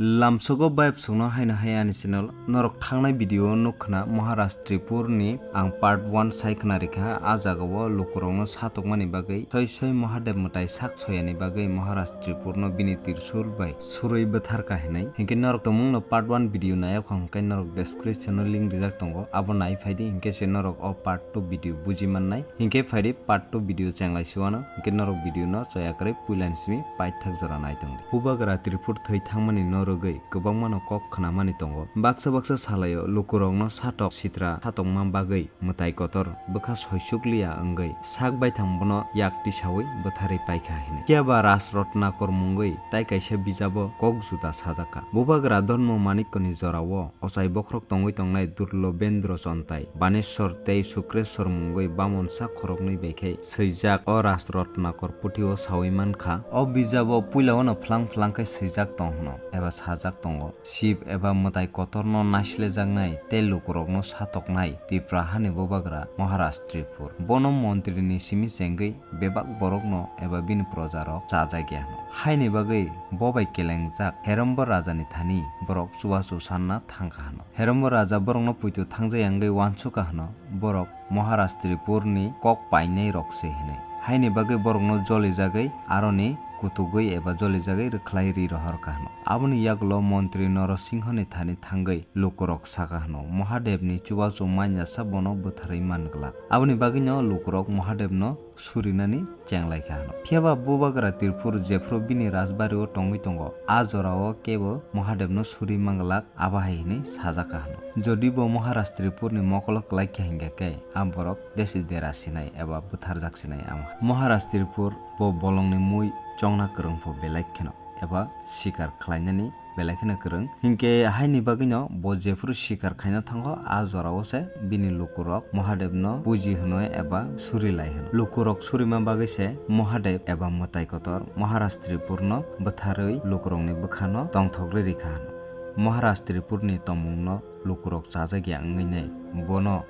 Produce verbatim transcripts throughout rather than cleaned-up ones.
Lamsogo bayapsongno haino hai ani channel. Norok thangnai video o nukkhna Maharaj Tripur ni ang part one sai khna rikha. A jaga o lukurokno satokmani bagwi soi soi Mahadev mwtai sak soyani bagwi Maharaj Tripur no bini tirsul bai surwi bwtharkha hinwi. Hinkhe norok tongmungno part one video nayakha hwnkhe norok description o link rijak tongo, abo nai phaidi hinkhe se norok o part two video buji mannai. Hinkhe phaidi part two video chenglai siwano, hinkhe norok video no choya kwrwi puilani simi paithak jora nai tongdi. Bubagra Tripur thwi thangmani no rwgwi kwbangmano kok khnamani tongo. Baksa baksa salaio lukurokno satok sitra satokma bagwi mwtai kotor bwkha soisukliya wngwi sak baithang bono yak tisawi bwtharwi paikha hinwi. Phiya ba Raj Ratnakor mungwi tai kaisa bijabo kok juda sajakha. Bubagra Dhanma Manikkoni jorao ochai bokhorok tongwi tongnai Durlobendra Chontai, Baneswar tei Sukreshwar mungwi bamonsa khoroknwi bai khe swijak o Raj Ratnakor puthio sawi mankha. O bijabo puilao no phlang phlang khe swijak tong hwno eba sajak tongo, Shiv eba mwtai kotorno naislejaknai tei lukurokno satoknai Tipra hani bubagra Maharaj Tripur. Bono montri ni simi chengwi bebak borokno eba bini projarok chajak ya hwno. Haini bagwi bo bai kelengjak Herombo Raja ni thani borok chubachu sanna thangkha hwno. Herombo Raja borokno poito thangjak ya wngwi wansukha hwno, borok Maharaj Tripur ni kok painai rok se hinwi. Haini bagwi borokno jolijagwi aroni kutugwi eba jolijagwi rwkhlai ri rohorkha hwno. Aboni yagulo montri Norosingho ni thani thangwi lukurok sakha hwno, Mahadev ni chubachu manya sa bono bwtharwi man glak. Aboni bagwino lukurok Mahadev no surinani chenglaikha hwno. Phiya ba bubagra Tripur jephru bini rajbari o tongwi tongo, a jora o kebo Mahadev no suri manglak, abo hai hinwi sajak kha hwno. Jodi bo Maharaj Tripur ni mokolo kwlai kha hinkha khe, a borok desi dera sinai eba bwtharjak sinai ama. Maharaj Tripur bo bolong ni mui chongna kwrwng pho belai kheno eba sikar khlainani belai kheno kwrwng. Hinkhe haini bagwino bo jephru sikar khaina thango, a jorao se bini lukurok Mahadevno puji hwnwi eba suri lai hwno. Lukurok surima bagwi se Mahadev eba mwtai kotor Maharaj Tripurno bwtharwi lukurokni bwkhano tongthok rwi rikha hwno. Maharaj Tripurni tongmungno lukurok chajak ya wngwi nai bono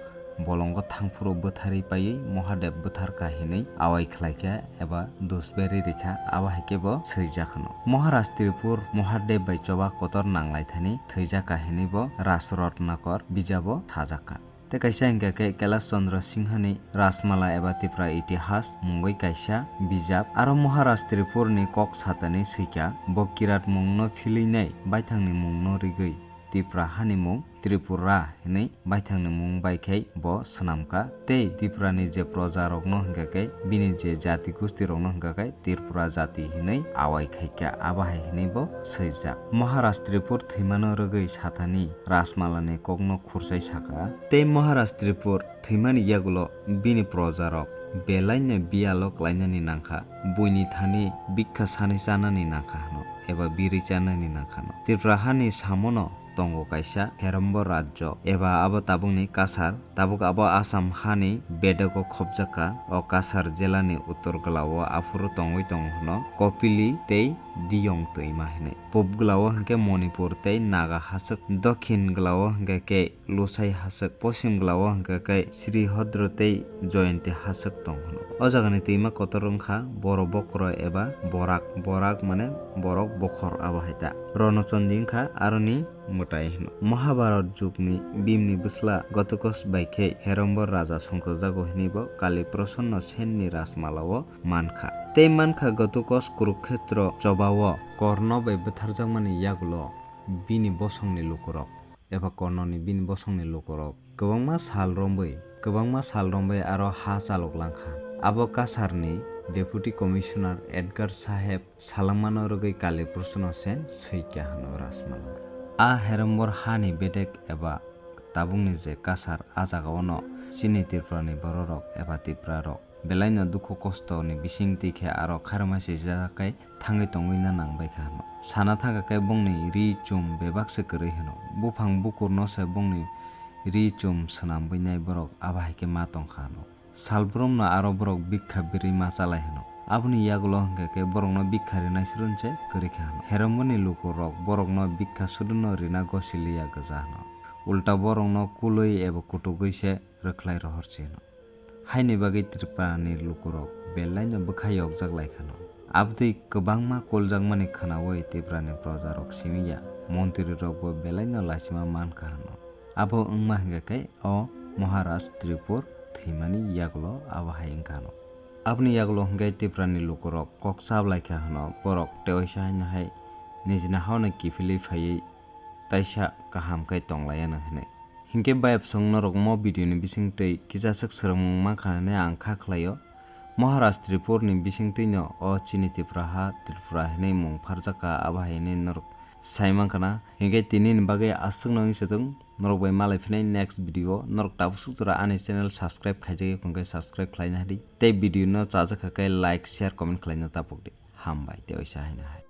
bolongo thangphuru bwtharwi paiwi Mahadev bwtharkha hinwi awai khlaikha eba dusberi rikha, abo hai khe bo swijak hwno. Maharaj Tripur Mahadev bai choba kotor nanglaithani thwijak kha hinwi bo Raj Ratnakor bijabo sajakha. Tei kaisa hinkha khe Kailash Chandra Singhani Rajmala eba Tipra Itihas mungwi kaisa bijap. Aro Maharaj Tripurni kok satani swikha, bo kirat mungno philwinai baithangni mungno rigwi Tipra hani mung Tripura hinwi baithangni mung bai khai bo swnamkha, tei Tripurani je proja rokno hinkha khe bini je jati gusti rokno hinkha khe Tripura jati hinwi awai khaikha, abo hai hinwi bo swijak. Maharaj Tripur thwimano rwgwi sathani Rajmalani kokno khursai sakha, tei Maharaj Tripur thwimani yagulo bini proja rok belaino biyalo klainani nangkha, buini thani bikha sanwi chanani nangkha hwno, eba birwi chanani nangkha hwno. Tripura hani samono tongo kaisa Herombo rajyo, eba abo tabukni Kasar, tabuk abo Assam hani bedego khopjakha. O Kasar jelani uttor glao aphuru tongwi tongo hwno Kopili tei Diyong twima hinwi. Pub glao hinkhe Manipur tei Naga haswk, dokhin glao hinkhe khe Lusai haswk, posim glao hinkhe khe Srihodro tei Jayanti haswk tong hwno. O jagani twima kotor wngkha Boro Bokro eba Borak, Borak mane borok bokhor abo hai ta. Ronochondi wngkha aroni mwtai hwno. Mahabharat jugni Bhimni bwsla Ghatotkacha bai khe Herombo raja songchokjago hinwi bo Kali Prosonno Senni Rajmalao mankha. Tei mankha Ghatotkacha Kurukhetro chobao Korno bai bwtharjakmani yagulo bini bosongni lukurok eba Kornoni bini bosongni lukurok kwbangma sal romwi, kwbangma sal romwi aro ha chalok langkha. Abo Kasarni Deputy Commissioner Edgar Saheb salangmano rwgwi Kali Prosonno Sen swikha hwno Rajmala. A Herombo hani bedek eba tabukni je Kasar, a jagao no chini Tripurani bororok eba Tiprarok belaino dukhu kostoni bising twi khe aro khairokma sijak khe thangwi tongwi na nang bai kha hwno. Sana thangkha khe bongni ri chum bebak se kwrwi hwno. Buphang bukurno se bongni ri chum swnamwi nai borok abo hai khe ma tong kha hwno. Salbrumno aro borok bikha birwi ma chalai hwno. Aboni yagulo hwnkhe khe borokno bikha rinai srun se kwrwi kha hwno. Heromboni lukurok borokno bikha suduno rina gosi liya gwja hwno. Ulta borokno kulwi eba kutugwi se rwkhlai rohor se hwno. Haini bagwi Tripurani lukurok belaino bwkha yokjak lai khano. Abotwi kwbangma kuljakmani khwnawi Tiprani projarok simi ya, montrirokbo belaino laisima mankha hwno. Abo wngma hwnkhe khe o Maharaj Tripur thwimani yagulo abo hai wngkha hwno. Aboni yagulo hwnkhe Tiprani lukurok kok chablaikha hwno, borok tewaisa haino hai nijini haono kiphilwi phaiwi taisa kaham khe tonglaiyano hwnwi. Hinkhe bayapsong norok mo video ni bisingtwi kisaswk swrwngmung mankha hwnwi ang kha khlaio. Maharaj Tripur ni bisingtwino o chini Tipraha Tripura hwnwi mung pharjakha, abo hai hwnwi norok sai mankha na. Hinkhe tini ni bagwi aswkno wngwi se thung, norok bai malai phinai next video. Norok tabuk swk jora ani channel subscribe khaijagwi phungkhe subscribe khlaina hadi tei video no chajakha khe like, share, comment khlaina tapukdi. Hambai tei oisa haino hai.